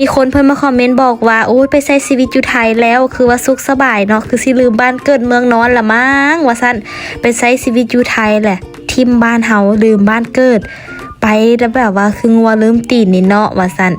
ມີຄົນເພິ່ນມາຄອມເມັນບອກວ່າ ໂອ້ຍ ໄປໃຊ້ຊີວິດຢູ່ໄທແລ້ວ ຄືວ່າສຸກສະບາຍເນາະ ຄືຊິລືມບ້ານເກີດເມືອງນອນລະມັ້ງ ວ່າຊັ້ນ. ໄປໃຊ້ຊີວິດຢູ່ໄທແຫຼະ ຖິ້ມບ້ານເຮົາ ລືມບ້ານເກີດ ໄປແລ້ວແບບວ່າຄືງົວລືມຕີນນີ້ເນາະ ວ່າຊັ້ນ.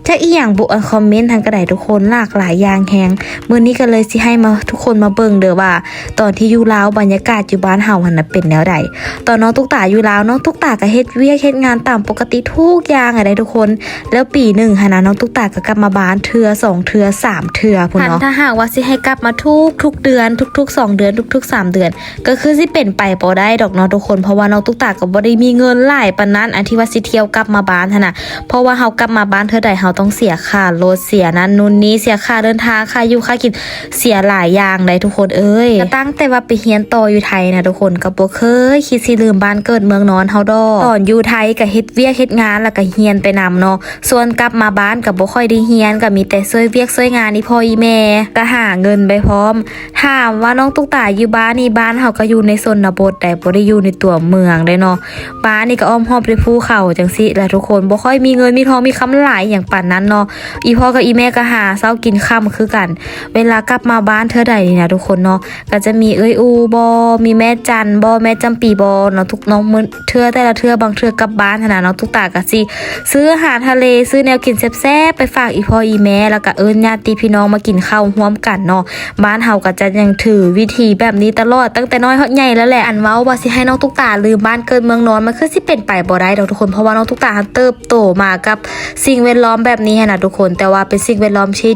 ຈັກອີ່ຫຍັງບຸ ອັນຄອມເມັນຫັ້ນກະໄດ້ທຸກຄົນ ຫຼາກຫຼາຍຢ່າງແຮງ. ມື້ນີ້ກະເລີຍຊິໃຫ້ມາ ທຸກຄົນມາເບິ່ງເດີວ່າ ຕອນທີ່ຢູ່ລາວ ບັນຍາກາດຢູ່ບ້ານເຮົາຫັ້ນນະເປັນແນວໃດ. ຕອນນ້ອງຕຸກຕາຢູ່ລາວ ນ້ອງຕຸກຕາກະເຮັດວຽກເຮັດງານຕາມປົກກະຕິທຸກຢ່າງຫັ້ນໃດ໋ທຸກຄົນ. ແລ້ວປີໜຶ່ງຫັ້ນນະ ນ້ອງຕຸກຕາກະກັບມາບ້ານເທື່ອສອງເທື່ອສາມເທື່ອພຸ້ນເນາະ. ຄັນຖ້າຫາກວ່າຊິໃຫ້ກັບມາທຸກໆເດືອນ ທຸກໆສອງເດືອນ ທຸກໆສາມເດືອນ ກະຄືຊິເປັນໄປບໍ່ໄດ້ດອກເນາະທຸກຄົນ ເພາະວ່ານ້ອງຕຸກຕາກະບໍ່ໄດ້ມີເງິນຫຼາຍປານນັ້ນ ອັນທີ່ວ່າຊິທ່ຽວກັບມາບ້ານຫັ້ນນະ. ເພາະວ່າເຮົາກັບມາບ້ານເທື່ອໃດ ເຮົາຕ້ອງເສຍຄ່າລົດ ເສຍນັ້ນນູ້ນນີ້ ເສຍຄ່າເດີນທາງ ຄ່າຢູ່ຄ່າກິນ ເສຍຫຼາຍຢ່າງໃດ໋ທຸກຄົນເອີຍ. ກະຕັ້ງແຕ່ວ່າໄປຮຽນຕໍ່ຢູ່ໄທນະທຸກຄົນ ກະບໍ່ເຄີຍຄິດຊິລືມບ້ານເກີດເມືອງນອນເຮົາດອກ. ຕອນຢູ່ໄທກະເຮັດວຽກເຮັດງານ ລະກະຮຽນໄປນຳເນາະ ສ່ວນກັບມາບ້ານກະບໍ່ຄ່ອຍໄດ້ຮຽນ ກະມີແຕ່ຊ່ວຍວຽກຊ່ວຍງານອີ່ພໍ່ອີ່ແມ່ ກະຫາເງິນໄປພ້ອມ. ຖາມວ່ານ້ອງຕຸກຕາຢູ່ບ້ານນີ້ ບ້ານເຮົາກະຢູ່ໃນຊົນນະບົດໃດ໋ ບໍ່ໄດ້ຢູ່ໃນຕົວເມືອງໃດ໋ເນາະ. ບ້ານນີ້ກະອ້ອມຮອບດ້ວຍພູເຂົາຈັ່ງຊີ້ແຫຼະທຸກຄົນ ບໍ່ຄ່ອຍມີເງິນມີທອງມີຄຳຫຼາຍຫຍັງປານນັ້ນເນາະ. ອີ່ພໍ່ກັບອີ່ແມ່ກະຫາເຊົ້າກິນຄ່ຳຄືກັນ. ເວລາກັບມາບ້ານເທື່ອໃດນີ້ນະທຸກຄົນເນາະ ກະຈະມີເອື້ອຍອູ່ບໍ ມີແມ່ຈັນບໍ ແມ່ຈຳປີບໍເນາະ ທຸກນ້ອງມື້ ເທື່ອແຕ່ລະເທື່ອ ບາງເທື່ອກັບບ້ານຫັ້ນນະ ນ້ອງຕຸກຕາກະຊິຊື້ອາຫານທະເລ ຊື້ແນວກິນແຊບໆໄປຝາກອີ່ພໍ່ອີ່ແມ່ ລະກະເອີ້ນຍາດຕິພີ່ນ້ອງມາກິນເຂົ້າຮ່ວມກັນເນາະ. ບ້ານເຮົາກະຈະຍັງຖືວິຖີແບບນີ້ຕະຫຼອດ ຕັ້ງແຕ່ນ້ອຍຮອດໃຫຍ່ແລ້ວແຫຼະ. ອັນເວົ້າວ່າຊິໃຫ້ນ້ອງຕຸກຕາລືມບ້ານເກີດເມືອງນອນ ມັນຄືຊິເປັນໄປບໍ່ໄດ້ດອກທຸກຄົນ ເພາະວ່ານ້ອງຕຸກຕາຫັ້ນເຕີບໂຕມາກັບສິ່ງແວດລ້ອມແບບນີ້ຫັ້ນນະທຸກຄົນ ແຕ່ວ່າເປັນສິ່ງແວດລ້ອມທີ່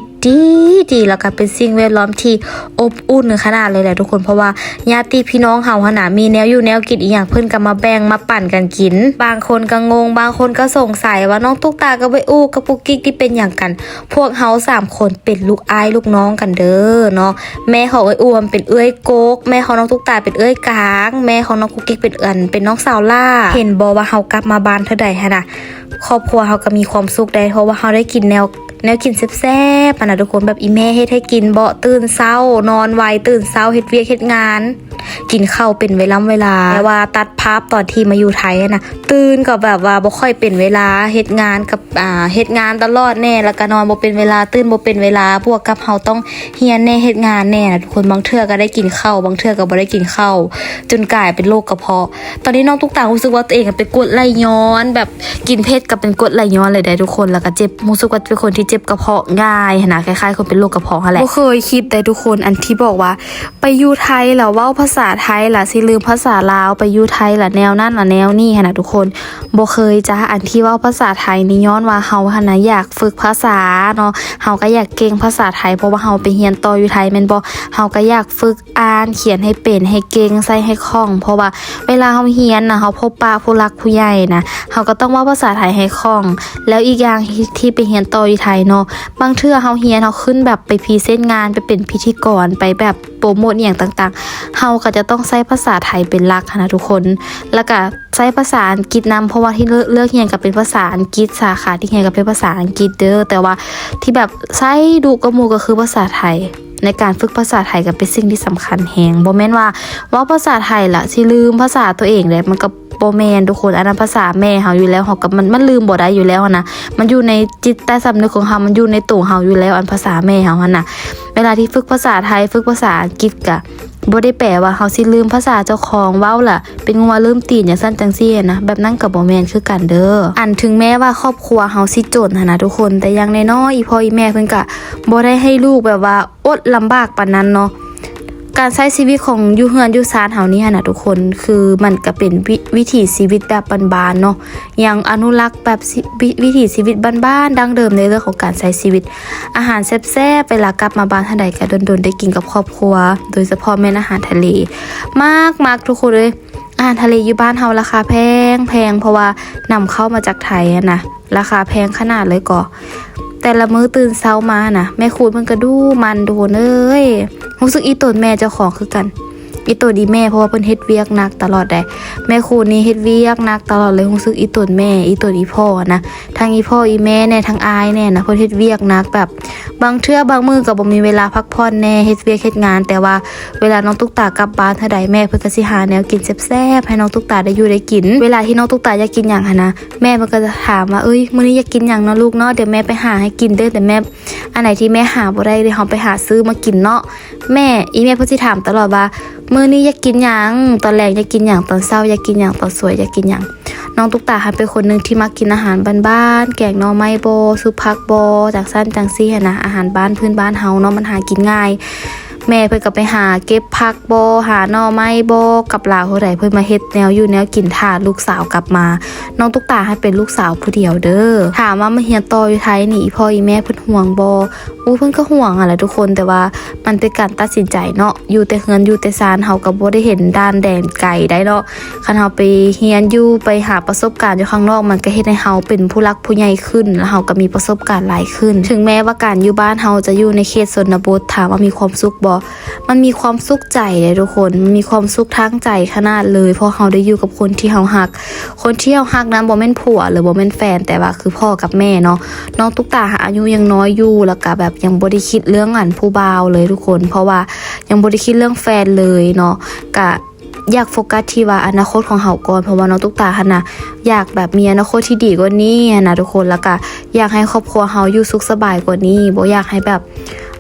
ດີໆ ລະກະເປັນສິ່ງແວດລ້ອມທີ່ອົບອຸ່ນຂະໜາດເລີຍແຫຼະທຸກຄົນ ເພາະວ່າຍາດຕິພີ່ນ້ອງເຮົາຫັ້ນນະ ມີແນວຢູ່ແນວກິນອີ່ຫຍັງ ເພິ່ນກະມາແບ່ງມາປັນກັນກິນ. ບາງຄົນກະງົງ ບາງຄົນກະສົງໄສວ່ານ້ອງຕຸກຕາກັບເອື້ອຍອູ່ກັບປຸກກິກນີ້ເປັນຫຍັງກັນ. ພວກເຮົາສາມຄົນເປັນລູກອ້າຍລູກນ້ອງກັນເດີເນາະ. ແມ່ຂອງເອື້ອຍອູ່ເປັນເອື້ອຍກົກ ແມ່ຂອງນ້ອງຕຸກຕາເປັນເອື້ອຍກາງ ແມ່ຂອງນ້ອງກຸກກິກເປັນ ອັນ ເປັນນ້ອງສາວຫຼ້າ. ເຫັນບໍ່ວ່າເຮົາກັບມາບ້ານເທື່ອໃດຫັ້ນນະ ຄອບຄົວເຮົາກະມີຄວາມສຸກໄດ໋ ເພາະວ່າເຮົາໄດ້ກິນແນວ ແນວກິນແຊບໆຫັ້ນນະທຸກຄົນ ແບບອີ່ແມ່ເຮັດໃຫ້ກິນເບາະ ຕື່ນເຊົ້ານອນໄວ ຕື່ນເຊົ້າເຮັດວຽກເຮັດງານ ກິນເຂົ້າເປັນເວລ່ຳເວລາ. ແຕ່ວ່າຕັດພາບຕອນທີ່ມາຢູ່ໄທຫັ້ນນະ ຕື່ນກະແບບວ່າບໍ່ຄ່ອຍເປັນເວລາ ເຮັດງານກະ ອ່າ ເຮັດງານຕະຫຼອດແນ່ ລະກະນອນບໍ່ເປັນເວລາ ຕື່ນບໍ່ເປັນເວລາ ບວກກັບເຮົາຕ້ອງຮຽນແນ່ ເຮັດງານແນ່ນະທຸກຄົນ. ບາງເທື່ອກະໄດ້ກິນເຂົ້າ ບາງເທື່ອກະບໍ່ໄດ້ກິນເຂົ້າ ຈົນກາຍເປັນໂລກກະເພາະ. ຕອນນີ້ນ້ອງຕຸກຕາຮູ້ສຶກວ່າຕົວເອງເປັນກົດໄຫຼຍ້ອນ ແບບກິນເຜັດກະເປັນກົດໄຫຼຍ້ອນເລີຍໃດ໋ທຸກຄົນ ລະກະເຈັບ ຮູ້ສຶກວ່າເປັນຄົນທີ່ເຈັບກະເພາະງ່າຍຫັ້ນນະ ຄ້າຍໆຄົນເປັນໂລກກະເພາະຫັ້ນແຫຼະ. ບໍ່ເຄີຍຄິດໃດ໋ທຸກຄົນ ອັນທີ່ບອກວ່າໄປຢູ່ໄທລະເວົ້າພາສາໄທ ລະຊິລືມພາສາລາວ ໄປຢູ່ໄທລະແນວນັ້ນລະແນວນີ້ຫັ້ນນະທຸກຄົນ. ບໍ່ເຄີຍຈ້າ ອັນທີ່ເວົ້າພາສາໄທນີ້ ຍ້ອນວ່າເຮົາຫັ້ນນະຢາກຝຶກພາສາເນາະ ເຮົາກະຢາກເກັ່ງພາສາໄທ ເພາະວ່າເຮົາໄປຮຽນຕໍ່ຢູ່ໄທແມ່ນບໍ່ ເຮົາກະຢາກຝຶກ ອ່ານຂຽນໃຫ້ເປັນ ໃຫ້ເກັ່ງ ໃຊ້ໃຫ້ຄ່ອງ ເພາະວ່າເວລາເຮົາຮຽນນະ ເຮົາພົບປະຜູ້ຫຼັກຜູ້ໃຫຍ່ນະ ເຮົາກະຕ້ອງເວົ້າພາສາໄທໃຫ້ຄ່ອງ. ແລ້ວອີກຢ່າງທີ່ ທີ່ໄປຮຽນຕໍ່ຢູ່ໄທເນາະ ບາງເທື່ອເຮົາຮຽນ ເຮົາຂຶ້ນແບບໄປພຣີເຊັນງານ ໄປເປັນພິທີກອນ ໄປແບບໂປຣໂມດອີ່ຫຍັງຕ່າງໆ ເຮົາກະຈະຕ້ອງໃຊ້ພາສາໄທເປັນຫຼັກຫັ້ນນະທຸກຄົນ ລະກະໃຊ້ພາສາອັງກິດນຳ ເພາະວ່າທີ່ເລືອກ ເລືອກຮຽນກະເປັນພາສາອັງກິດ ສາຂາທີ່ຮຽນກະເປັນພາສາອັງກິດເດີ. ແຕ່ວ່າທີ່ແບບໃຊ້ດຸກວ່າໝູ່ກະຄືພາສາໄທ. ໃນການຝຶກພາສາໄທກະເປັນສິ່ງທີ່ສຳຄັນແຮງ ບໍ່ແມ່ນວ່າເວົ້າພາສາໄທລະຊິລືມພາສາຕົວເອງເດ້ ມັນກະບໍ່ແມ່ນທຸກຄົນ. ອັນນັ້ນພາສາແມ່ເຮົາຢູ່ແລ້ວ ເຮົາກະ ມັນ ມັນລືມບໍ່ໄດ້ຢູ່ແລ້ວຫັ້ນນະ ມັນຢູ່ໃນຈິດໃຕ້ສຳນຶກຂອງເຮົາ ມັນຢູ່ໃນໂຕເຮົາຢູ່ແລ້ວ ອັນພາສາແມ່ເຮົາຫັ້ນນະ. ເວລາທີ່ຝຶກພາສາໄທ ຝຶກພາສາອັງກິດກະ ບໍ່ໄດ້ແປວ່າເຮົາຊິລືມພາສາເຈົ້າຂອງເວົ້າລະ ເປັນງົວລືມຕີນຈັ່ງຊັ້ນຈັ່ງຊີ້ນະ ແບບນັ້ນກະບໍ່ແມ່ນຄືກັນເດີ. ອັນເຖິງແມ້ວ່າຄອບຄົວເຮົາຊິຈົນຫັ້ນນະທຸກຄົນ ແຕ່ຢ່າງໜ້ອຍໆ ອີ່ພໍ່ອີ່ແມ່ເພິ່ນກະບໍ່ໄດ້ໃຫ້ລູກແບບວ່າອົດລຳບາກປານນັ້ນເນາະ. ການໃຊ້ຊີວິດຂອງຢູ່ເຮືອນຢູ່ຊານເຮົານີ້ຫັ້ນນະທຸກຄົນ ຄືມັນກະເປັນວິ ວິຖີຊີວິດແບບບ້ານໆເນາະ ຍັງອະນຸລັກແບບຊີ ວິ ວິຖີຊີວິດບ້ານໆ ດັ້ງເດີມໃນເລື່ອງຂອງການໃຊ້ຊີວິດ. ອາຫານແຊບໆ ເວລາກັບມາບ້ານເທື່ອໃດກະດົນໆໄດ້ກິນກັບຄອບຄົວ ໂດຍສະເພາະແມ່ນອາຫານທະເລ. ມັກໆ ທຸກຄົນເອີຍ ອາຫານທະເລຢູ່ບ້ານເຮົາລາຄາແພງໆ ເພາະວ່ານຳເຂົ້າມາຈາກໄທຫັ້ນນະ ລາຄາແພງຂະໜາດເລີຍກໍ ແຕ່ລະມື້ຕື່ນເຊົ້າມານະ ແມ່ຄູນເພິ່ນກະດຸໝັ່ນທຸກຄົນເອີຍ. ຮູ້ສຶກອີ່ຕົນແມ່ເຈົ້າຂອງຄືກັນ ອີ່ຕົນອີ່ແມ່ ເພາະວ່າເພິ່ນເຮັດວຽກໜັກຕະຫຼອດໃດ໋. ແມ່ຄູນນີ້ເຮັດວຽກໜັກຕະຫຼອດເລີຍ ຮູ້ສຶກອີ່ຕົນແມ່ ອີ່ຕົນອີ່ພໍ່ນະ ທັງອີ່ພໍ່ອີ່ແມ່ແນ່ ທັງອ້າຍແນ່ນະ ເພິ່ນເຮັດວຽກໜັກແບບ ບາງເທື່ອບາງມື້ກໍບໍ່ມີເວລາພັກຜ່ອນແດ່ ເຮັດວຽກເຮັດງານ, ແຕ່ວ່າເວລານ້ອງຕຸກຕາກັບບ້ານເທື່ອໃດ ແມ່ເພິ່ນກໍຊິຫາແນວກິນແຊບໆໃຫ້ນ້ອງຕຸກຕາໄດ້ຢູ່ໄດ້ກິນ. ເວລາທີ່ນ້ອງຕຸກຕາຢາກກິນຫຍັງຫັ້ນນະ ແມ່ເພິ່ນກໍຈະຖາມວ່າ ເອີຍ ມື້ນີ້ຢາກກິນຫຍັງເນາະລູກເນາະ ດຽວແມ່ໄປຫາໃຫ້ກິນເດີ້ ແຕ່ແມ່ ອັນໃດທີ່ແມ່ຫາບໍ່ໄດ້ ດຽວເຮົາໄປຫາຊື້ມາກິນເນາະ ແມ່. ອີແມ່ເພິ່ນຊິຖາມຕະຫຼອດວ່າ ມື້ນີ້ຢາກກິນຫຍັງ ຕອນແລງຢາກກິນຫຍັງ ຕອນເຊົ້າຢາກກິນຫຍັງ ຕອນສວຍຢາກກິນຫຍັງ. ນ້ອງຕຸກຕາຫັ້ນເປັນຄົນໜຶ່ງທີ່ມັກກິນອາຫານບ້ານໆ ແກງໜໍ່ໄມ້ບໍ ຊຸບຜັກບໍ ຈັ່ງຊັ້ນຈັ່ງຊີ້ຫັ້ນນະ ອາຫານບ້ານພື້ນບ້ານເຮົາເນາະ ມັນຫາກິນງ່າຍ. ແມ່ເພິ່ນກໍໄປຫາເກັບຜັກບໍ ຫາໜໍ່ໄມ້ບໍ ກັບລາວເທົ່າໃດ ເພິ່ນມາເຮັດແນວຢູ່ແນວກິນຖ້າລູກສາວກັບມາ. ນ້ອງຕຸກຕາຫັ້ນເປັນລູກສາວຜູ້ດຽວເດີ້. ຖາມວ່າມາຮຽນຕໍ່ຢູ່ໄທນີ້ ອີພໍ່ອີແມ່ເພິ່ນຫ່ວງບໍ່? ໂອ້ ເພິ່ນກໍຫ່ວງຫັ້ນແຫຼະທຸກຄົນ ແຕ່ວ່າມັນເປັນການຕັດສິນໃຈເນາະ ຢູ່ແຕ່ເຮືອນຢູ່ແຕ່ຊານ ເຮົາກໍບໍ່ໄດ້ເຫັນດ່ານແດນໄກໄດ໋ເນາະ. ຄັນເຮົາໄປຮຽນຢູ່ ໄປຫາປະສົບການຢູ່ຂ້າງນອກ ມັນກໍເຮັດໃຫ້ເຮົາເປັນຜູ້ຫຼັກຜູ້ໃຫຍ່ຂຶ້ນ ແລ້ວເຮົາກໍມີປະສົບການຫຼາຍຂຶ້ນ. ເຖິງແມ່ນວ່າການຢູ່ບ້ານເຮົາຈະຢູ່ໃນເຂດຊົນນະບົດ ຖາມວ່າມີຄວາມສຸກບໍ່? ມັນມີຄວາມສຸກໃຈເດ້ທຸກຄົນ ມັນມີຄວາມສຸກທາງໃຈຂະໜາດເລີຍ ເພາະເຮົາໄດ້ຢູ່ກັບຄົນທີ່ເຮົາຮັກ. ຄົນທີ່ເຮົາຮັກນັ້ນບໍ່ແມ່ນຜົວ ຫຼືບໍ່ແມ່ນແຟນ ແຕ່ວ່າຄືພໍ່ກັບແມ່ເນາະ. ນ້ອງຕຸກຕາອາຍຸຍັງນ້ອຍຢູ່ ແລ້ວກະແບບຍັງບໍ່ໄດ້ຄິດເລື່ອງອັນຜູ້ບ່າວເລີຍທຸກຄົນ ເພາະວ່າຍັງບໍ່ໄດ້ຄິດເລື່ອງແຟນເລີຍເນາະ ກະ ຢາກໂຟກັສທີ່ວ່າອະນາຄົດຂອງເຮົາກ່ອນ ເພາະວ່ານ້ອງຕຸກຕາຫັ້ນນະ ຢາກແບບມີອະນາຄົດທີ່ດີກວ່ານີ້ຫັ້ນນະທຸກຄົນ ແລ້ວກະຢາກໃຫ້ຄອບຄົວເຮົາຢູ່ສຸກສະບາຍກວ່ານີ້ ບໍ່ຢາກໃຫ້ແບບ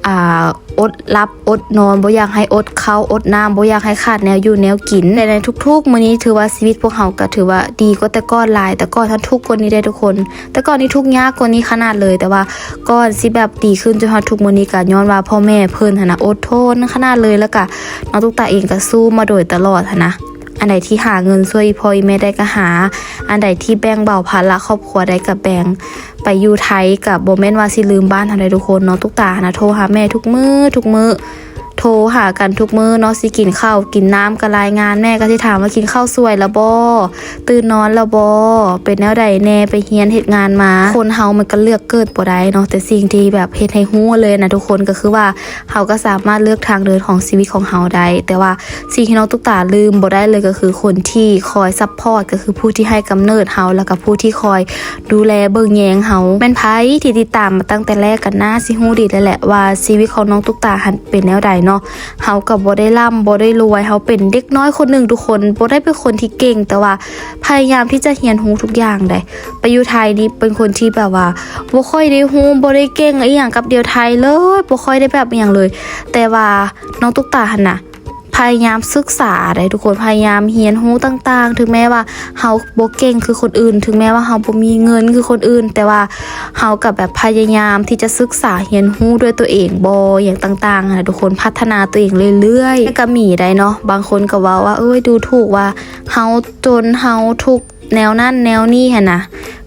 ອ່າ ອົດຫຼັບອົດນອນ ບໍ່ຢາກໃຫ້ອົດເຂົ້າອົດນ້ຳ ບໍ່ຢາກໃຫ້ຂາດແນວຢູ່ແນວກິນ. ແຕ່ໃນທຸກໆມື້ນີ້ ຖືວ່າຊີວິດພວກເຮົາກໍຖືວ່າດີກວ່າແຕ່ກ່ອນຫຼາຍ ແຕ່ກ່ອນເຮົາທຸກກວ່ານີ້ເດ້ທຸກຄົນ. ແຕ່ກ່ອນນີ້ທຸກຍາກກວ່ານີ້ຂະໜາດເລີຍ ແຕ່ວ່າກ່ອນຊິແບບດີຂຶ້ນຈົນຮອດທຸກມື້ນີ້ ກໍຍ້ອນວ່າພໍ່ແມ່ເພິ່ນຫັ້ນນະ ອົດທົນຂະໜາດເລີຍ ແລ້ວກະນ້ອງຕຸກຕາເອງກໍສູ້ມາໂດຍຕະຫຼອດຫັ້ນນະ. ອັນໃດທີ່ຫາເງິນຊ່ວຍອີ່ພໍ່ອີ່ແມ່ໄດ້ກໍຫາ ອັນໃດທີ່ແບ່ງເບົາພາລະຄອບຄົວໄດ້ກໍແບ່ງ. ໄປຢູ່ໄທກໍບໍ່ແມ່ນວ່າຊິລືມບ້ານເຮົາໄດ້ທຸກຄົນ. ນ້ອງຕຸກຕາຫັ້ນນະ ໂທຫາແມ່ທຸກມື້ທຸກມື້ ໂທຫາກັນທຸກມື້ເນາະ ຊິກິນເຂົ້າກິນນ້ຳກໍລາຍງານ ແມ່ກໍຊິຖາມວ່າ ກິນເຂົ້າສວຍແລ້ວບໍ່? ຕື່ນນອນແລ້ວບໍ່? ເປັນແນວໃດແດ່? ໄປຮຽນເຮັດງານມາ. ຄົນເຮົາມັນກໍເລືອກເກີດບໍ່ໄດ້ເນາະ ແຕ່ສິ່ງທີ່ແບບເຮັດໃຫ້ຮູ້ເລີຍນະທຸກຄົນ ກໍຄືວ່າເຮົາກໍສາມາດເລືອກທາງເດີນຂອງຊີວິດຂອງເຮົາໄດ້ ແຕ່ວ່າສິ່ງທີ່ນ້ອງຕຸກຕາລືມບໍ່ໄດ້ເລີຍ ກໍຄືຄົນທີ່ຄອຍຊັບພອດ ກໍຄືຜູ້ທີ່ໃຫ້ກຳເນີດເຮົາ ແລ້ວກໍຜູ້ທີ່ຄອຍ ດູແລເບິ່ງແຍງເຮົາ. ແມ່ນໃຜທີ່ຕິດຕາມມາຕັ້ງແຕ່ແລກກໍໜ້າຊິຮູ້ດີແລ້ວແຫຼະວ່າຊີວິດຂອງນ້ອງຕຸກຕາຫັ້ນເປັນແນວໃດເນາະ. ເຮົາກໍບໍ່ໄດ້ລ່ຳບໍ່ໄດ້ລວຍ ເຮົາເປັນເດັກນ້ອຍຄົນໜຶ່ງທຸກຄົນ ບໍ່ໄດ້ເປັນຄົນທີ່ເກັ່ງ ແຕ່ວ່າພະຍາຍາມທີ່ຈະຮຽນຮູ້ທຸກຢ່າງໃດ໋. ໄປຢູ່ໄທນີ້ເປັນຄົນທີ່ແບບວ່າບໍ່ຄ່ອຍໄດ້ຮູ້ ບໍ່ໄດ້ເກັ່ງອີ່ຫຍັງກັບດຽວໄທເລີຍ ບໍ່ຄ່ອຍໄດ້ແບບອີ່ຫຍັງເລີຍ ແຕ່ວ່ານ້ອງຕຸກຕາຫັ້ນນະ ພະຍາຍາມສຶກສາໄດ໋ທຸກຄົນ ພະຍາຍາມຮຽນຮູ້ຕ່າງໆ ເຖິງແມ້ວ່າເຮົາບໍ່ເກັ່ງຄືຄົນອື່ນ ເຖິງແມ້ວ່າເຮົາບໍ່ມີເງິນຄືຄົນອື່ນ ແຕ່ວ່າເຮົາກໍແບບພະຍາຍາມທີ່ຈະສຶກສາຮຽນຮູ້ດ້ວຍຕົວເອງບໍ ຫຍັງຕ່າງໆ ຫັ້ນນະທຸກຄົນ ພັດທະນາຕົວເອງເລື້ອຍໆ. ແຕ່ກໍມີໄດ໋ເນາະ ບາງຄົນກໍເວົ້າວ່າ ເອີຍ ດູຖູກວ່າເຮົາຈົນ ເຮົາທຸກ ແນວນັ້ນແນວນີ້ຫັ້ນນະ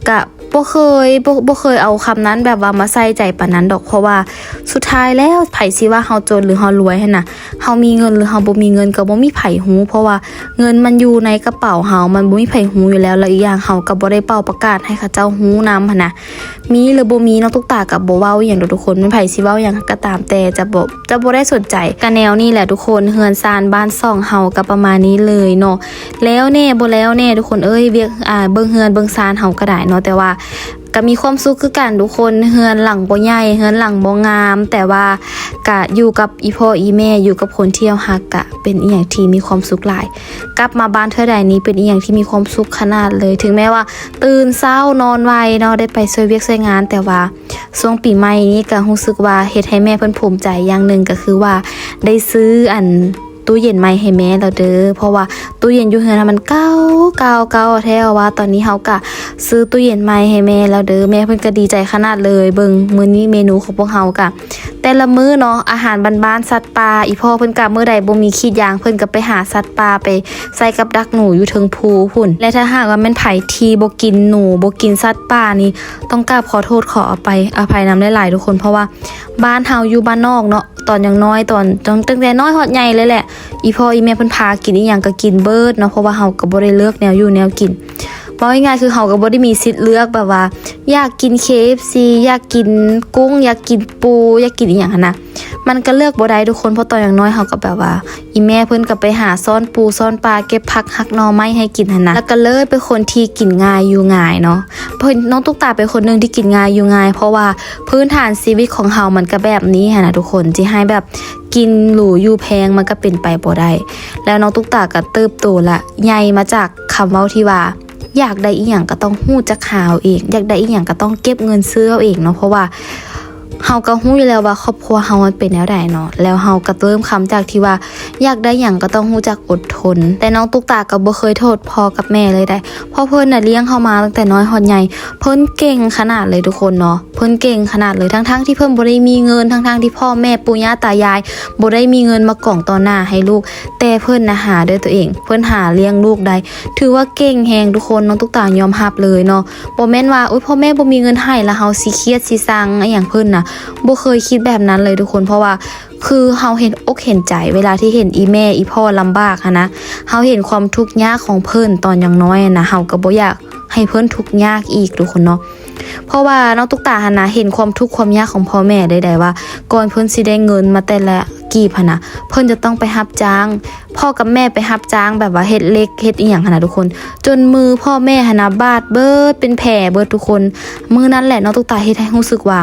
ກະບໍ່ເຄີຍ ບໍ່ ບໍ່ເຄີຍເອົາຄຳນັ້ນແບບວ່າມາໃສ່ໃຈປານນັ້ນດອກ ເພາະວ່າສຸດທ້າຍແລ້ວ ໃຜຊິວ່າເຮົາຈົນ ຫຼື ເຮົາລວຍຫັ້ນນະ ເຮົາມີເງິນ ຫຼື ເຮົາບໍ່ມີເງິນ ກໍບໍ່ມີໃຜຮູ້ ເພາະວ່າເງິນມັນຢູ່ໃນກະເປົາເຮົາ ມັນບໍ່ມີໃຜຮູ້ຢູ່ແລ້ວ ແລ້ວອີກຢ່າງເຮົາກໍບໍ່ໄດ້ເປົ່າປະກາດໃຫ້ເຂົາເຈົ້າຮູ້ນຳຫັ້ນນະ. ມີ ຫຼື ບໍ່ມີ ນ້ອງຕຸກຕາກໍບໍ່ເວົ້າອີ່ຫຍັງດອກທຸກຄົນ ແມ່ນໃຜຊິເວົ້າຫຍັງກໍຕາມແຕ່ ຈະບໍ່ ຈະບໍ່ໄດ້ສົນໃຈ. ກະແນວນີ້ແຫຼະທຸກຄົນ ເຮືອນຊານບ້ານຊ່ອງເຮົາກໍປະມານນີ້ເລີຍເນາະ ແລ້ວແດ່ບໍ່ແລ້ວແດ່ທຸກຄົນເອີຍ ວຽກ ອ່າ ເບິ່ງເຮືອນເບິ່ງຊານເຮົາກໍໄດ້ເນາະ ແຕ່ວ່າກໍມີຄວາມສຸກຄືກັນທຸກຄົນ. ເຮືອນຫຼັງບໍ່ໃຫຍ່ ເຮືອນຫຼັງບໍ່ງາມ ແຕ່ວ່າກະຢູ່ກັບອີ່ພໍ່ອີ່ແມ່ ຢູ່ກັບຄົນທີ່ເຮົາຮັກ ກະເປັນອີ່ຫຍັງທີ່ມີຄວາມສຸກຫຼາຍ. ກັບມາບ້ານເທື່ອໃດນີ້ເປັນອີ່ຫຍັງທີ່ມີຄວາມສຸກຂະໜາດເລີຍ ເຖິງແມ້ວ່າຕື່ນເຊົ້ານອນໄວເນາະ ໄດ້ໄປຊ່ວຍວຽກຊ່ວຍງານ ແຕ່ວ່າ ຊ່ວງປີໃໝ່ນີ້ກໍຮູ້ສຶກວ່າເຮັດໃຫ້ແມ່ເພິ່ນພູມໃຈຢ່າງໜຶ່ງ ກໍຄືວ່າໄດ້ຊື້ອັນຕູ້ເຢັນໃໝ່ໃຫ້ແມ່ແລ້ວເດີ້ ເພາະວ່າຕູ້ເຢັນຢູ່ເຮືອນຫັ້ນມັນເກົ່າ ເກົ່າ ເກົ່າແທ້ວ່າ. ຕອນນີ້ເຮົາກໍຊື້ຕູ້ເຢັນໃໝ່ໃຫ້ແມ່ແລ້ວເດີ້ ແມ່ເພິ່ນກໍດີໃຈຂະໜາດເລີຍ. ເບິ່ງມື້ນີ້ເມນູຂອງພວກເຮົາກໍແຕ່ລະມື້ເນາະ ອາຫານບ້ານໆ ສັດປ່າ ອີ່ພໍ່ເພິ່ນກໍມື້ໃດບໍ່ມີຂີດຢາງ ເພິ່ນກໍໄປຫາສັດປ່າ ໄປໃສ່ກັບດັກໜູຢູ່ເທິງພູພຸ້ນ. ແລະ ຖ້າຫາກວ່າແມ່ນໃຜທີ່ບໍ່ກິນໜູ ບໍ່ກິນສັດປ່ານີ້ ຕ້ອງກາບຂໍໂທດຂໍອະໄປ ອະໄພນຳຫຼາຍໆ ທຸກຄົນ ເພາະວ່າບ້ານເຮົາຢູ່ບ້ານນອກເນາະ ຕອນຍັງນ້ອຍ ຕອນ ຕັ້ງ ຕັ້ງແຕ່ນ້ອຍຮອດໃຫຍ່ເລີຍແຫຼະ ອີ່ພໍ່ອີ່ແມ່ເພິ່ນພາກິນອີ່ຫຍັງກໍກິນເບີດເນາະ ເພາະວ່າເຮົາກໍບໍ່ໄດ້ເລືອກແນວຢູ່ແນວກິນ. ເວົ້າງ່າຍໆ ຄືເຮົາກໍບໍ່ໄດ້ມີສິດເລືອກ ແບບວ່າຢາກກິນ ເຄເອັຟຊີ ຢາກກິນກຸ້ງ ຢາກກິນປູ ຢາກກິນອີ່ຫຍັງຫັ້ນນະ ມັນກໍເລືອກບໍ່ໄດ້ທຸກຄົນ ເພາະຕອນຍັງນ້ອຍເຮົາກໍແບບວ່າ ອີ່ແມ່ເພິ່ນກໍໄປຫາຊ້ອນປູຊ້ອນປາ ເກັບຜັກຫັກໜໍ່ໄມ້ໃຫ້ກິນຫັ້ນນະ ແລ້ວກໍເລີຍເປັນຄົນທີ່ກິນງ່າຍຢູ່ງ່າຍເນາະ. ເພິ່ນ ນ້ອງຕຸກຕາເປັນຄົນໜຶ່ງທີ່ກິນງ່າຍຢູ່ງ່າຍ ເພາະວ່າພື້ນຖານຊີວິດຂອງເຮົາມັນກໍແບບນີ້ຫັ້ນນະທຸກຄົນ ຊິໃຫ້ແບບກິນຫຼູຢູ່ແພງ ມັນກໍເປັນໄປບໍ່ໄດ້. ແລ້ວນ້ອງຕຸກຕາກໍເຕີບໂຕ ແລະ ໃຫຍ່ມາຈາກຄຳເວົ້າທີ່ວ່າ ຢາກໄດ້ອີ່ຫຍັງກໍຕ້ອງຮູ້ຈັກຫາເອົາເອງ ຢາກໄດ້ອີ່ຫຍັງກໍຕ້ອງເກັບເງິນຊື້ເອົາເອງເນາະ ເພາະວ່າເຮົາກໍຮູ້ຢູ່ແລ້ວວ່າຄອບຄົວເຮົາມັນເປັນແນວໃດເນາະ. ແລ້ວເຮົາກໍເລີ່ມຄຳຈາກທີ່ວ່າ ຢາກໄດ້ຫຍັງກໍຕ້ອງຮູ້ຈັກອົດທົນ. ແຕ່ນ້ອງຕຸກຕາກໍບໍ່ເຄີຍໂທດພໍ່ກັບແມ່ເລີຍໃດ໋ ເພາະເພິ່ນນະລ້ຽງເຮົາມາຕັ້ງແຕ່ນ້ອຍຮອດໃຫຍ່ ເພິ່ນເກັ່ງຂະໜາດເລີຍທຸກຄົນເນາະ ເພິ່ນເກັ່ງຂະໜາດເລີຍ ທັງໆທີ່ເພິ່ນບໍ່ໄດ້ມີເງິນ ທັງໆທີ່ພໍ່ແມ່ປູ່ຍ່າຕາຍາຍບໍ່ໄດ້ມີເງິນມາກອງຕໍ່ໜ້າໃຫ້ລູກ ແຕ່ເພິ່ນນະຫາດ້ວຍຕົວເອງ ເພິ່ນຫາລ້ຽງລູກໄດ້ ຖືວ່າເກັ່ງແຮງທຸກຄົນ ນ້ອງຕຸກຕາຍອມຮັບເລີຍເນາະ. ບໍ່ແມ່ນວ່າ ໂອ້ຍ ພໍ່ແມ່ບໍ່ມີເງິນໃຫ້ ແລ້ວເຮົາຊິຄຽດຊິຊັງອີ່ຫຍັງເພິ່ນນະ ບໍ່ເຄີຍຄິດແບບນັ້ນເລີຍທຸກຄົນ ເພາະວ່າຄືເຮົາເຫັນອົກເຫັນໃຈ ເວລາທີ່ເຫັນອີ່ແມ່ອີ່ພໍ່ລຳບາກຫັ້ນນະ ເຮົາເຫັນຄວາມທຸກຍາກຂອງເພິ່ນຕອນຍັງນ້ອຍຫັ້ນນະ ເຮົາກໍບໍ່ຢາກໃຫ້ເພິ່ນທຸກຍາກອີກທຸກຄົນເນາະ. ເພາະວ່ານ້ອງຕຸກຕາຫັ້ນນະ ເຫັນຄວາມທຸກຄວາມຍາກຂອງພໍ່ແມ່ໃດໆ ວ່າກ່ອນເພິ່ນຊິໄດ້ເງິນມາແຕ່ລະກີບຫັ້ນນະ ເພິ່ນຈະຕ້ອງໄປຮັບຈ້າງ ພໍ່ກັບແມ່ໄປຮັບຈ້າງ ແບບວ່າເຮັດເຫຼັກເຮັດອີ່ຫຍັງຫັ້ນນະທຸກຄົນ ຈົນມືພໍ່ແມ່ຫັ້ນນະບາດເບີດ ເປັນແຜເບີດທຸກຄົນ. ມື້ນັ້ນແຫຼະ ນ້ອງຕຸກຕາເຮັດໃຫ້ຮູ້ສຶກວ່າ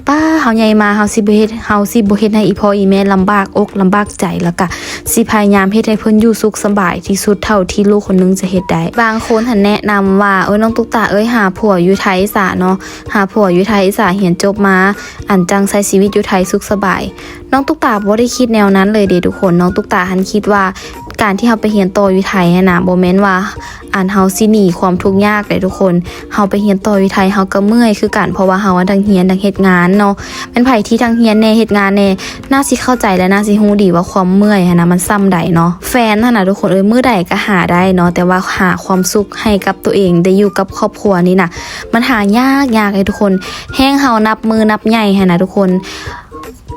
ປ້າ ເຮົາໃຫຍ່ມາ ເຮົາຊິບໍ່ເຮັດ ເຮົາຊິບໍ່ເຮັດໃຫ້ອີ່ພໍ່ອີ່ແມ່ລຳບາກອົກລຳບາກໃຈ ແລ້ວກະຊິພະຍາຍາມເຮັດໃຫ້ເພິ່ນຢູ່ສຸກສະບາຍທີ່ສຸດເທົ່າທີ່ລູກຄົນໜຶ່ງຈະເຮັດໄດ້. ບາງຄົນຫັ້ນແນະນຳວ່າ ເອີ ນ້ອງຕຸກຕາເອີຍ ຫາຜົວຢູ່ໄທຊະເນາະ ຫາຜົວຢູ່ໄທຊະ ຮຽນຈົບມາ ອັນຈັ່ງໃຊ້ຊີວິດຢູ່ໄທສຸກສະບາຍ. ນ້ອງຕຸກຕາບໍ່ໄດ້ຄິດແນວນັ້ນເລີຍເດ້ທຸກຄົນ ນ້ອງຕຸກຕາຫັ້ນຄິດວ່າ ການທີ່ເຮົາໄປຮຽນຕໍ່ຢູ່ໄທຫັ້ນນະ ບໍ່ແມ່ນວ່າ ອັນເຮົາຊິໜີຄວາມທຸກຍາກເດ້ທຸກຄົນ ເຮົາໄປຮຽນຕໍ່ຢູ່ໄທເຮົາກໍເມື່ອຍຄືກັນ ເພາະວ່າເຮົາທັງຮຽນທັງເຮັດງານເນາະ. ແມ່ນໃຜທີ່ທັງຮຽນແດ່ເຮັດງານແດ່ ໜ້າຊິເຂົ້າໃຈ ແລະ ໜ້າຊິຮູ້ດີວ່າຄວາມເມື່ອຍຫັ້ນນະ ມັນສ່ຳໃດເນາະ. ແຟນຫັ້ນນະທຸກຄົນເອີຍ ມື້ໃດກໍຫາໄດ້ເນາະ ແຕ່ວ່າຫາຄວາມສຸກໃຫ້ກັບຕົວເອງ ໄດ້ຢູ່ກັບຄອບຄົວນີ້ນະ ມັນຫາຍາກໆເດ້ທຸກຄົນ. ແຮງເຮົານັບມື້ນັບໃຫຍ່ຫັ້ນນະທຸກຄົນ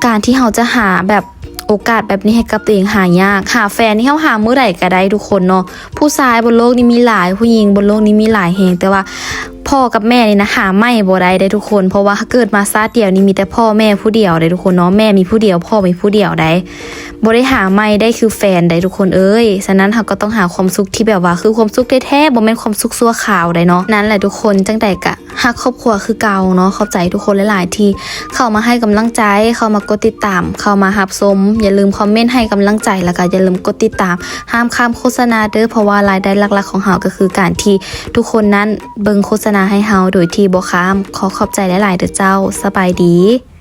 ການທີ່ເຮົາຈະຫາແບບໂອກາດແບບນີ້ໃຫ້ກັບຕົວເອງຫາຍາກ. ຫາແຟນນີ້ເຮົາຫາມື້ໃດກໍໄດ້ທຸກຄົນເນາະ ຜູ້ຊາຍບົນໂລກນີ້ມີຫຼາຍ ຜູ້ຍິງບົນໂລກນີ້ມີຫຼາຍແຮງ ແຕ່ວ່າພໍ່ກັບແມ່ນີ້ນະ ຫາໃໝ່ບໍ່ໄດ້ເດ້ທຸກຄົນ ເພາະວ່າເກີດມາຊາດດຽວນີ້ມີແຕ່ພໍ່ແມ່ຜູ້ດຽວເດ້ທຸກຄົນເນາະ ແມ່ມີຜູ້ດຽວ ພໍ່ມີຜູ້ດຽວໃດ໋ ບໍ່ໄດ້ຫາໃໝ່ໄດ້ຄືແຟນໃດ໋ທຸກຄົນເອີຍ. ສະນັ້ນເຮົາກໍຕ້ອງຫາຄວາມສຸກທີ່ແບບວ່າຄືຄວາມສຸກແທ້ໆ ບໍ່ແມ່ນຄວາມສຸກຊົ່ວຄາວໃດ໋ເນາະ. ນັ້ນແຫຼະທຸກຄົນ ຈັ່ງໃດກະ ຮັກຄອບຄົວຄືເກົ່າເນາະ. ຂອບໃຈທຸກຄົນຫຼາຍໆທີ່ເຂົ້າມາໃຫ້ກຳລັງໃຈ ເຂົ້າມາກົດຕິດຕາມ ເຂົ້າມາຮັບຊົມ. ຢ່າລືມຄອມເມັນໃຫ້ກຳລັງໃຈ ແລ້ວກໍຢ່າລືມກົດຕິດຕາມ. ຫ້າມຂ້າມໂຄສະນາເດີ້ ເພາະວ່າລາຍໄດ້ຫຼັກໆຂອງເຮົາກໍຄືການທີ່ທຸກຄົນນັ້ນເບິ່ງໂຄສະນາໃຫ້ເຮົາໂດຍທີ່ບໍ່ຂ້າມ. ຂໍຂອບໃຈຫຼາຍໆເດີ້ເຈົ້າ. ສະບາຍດີ.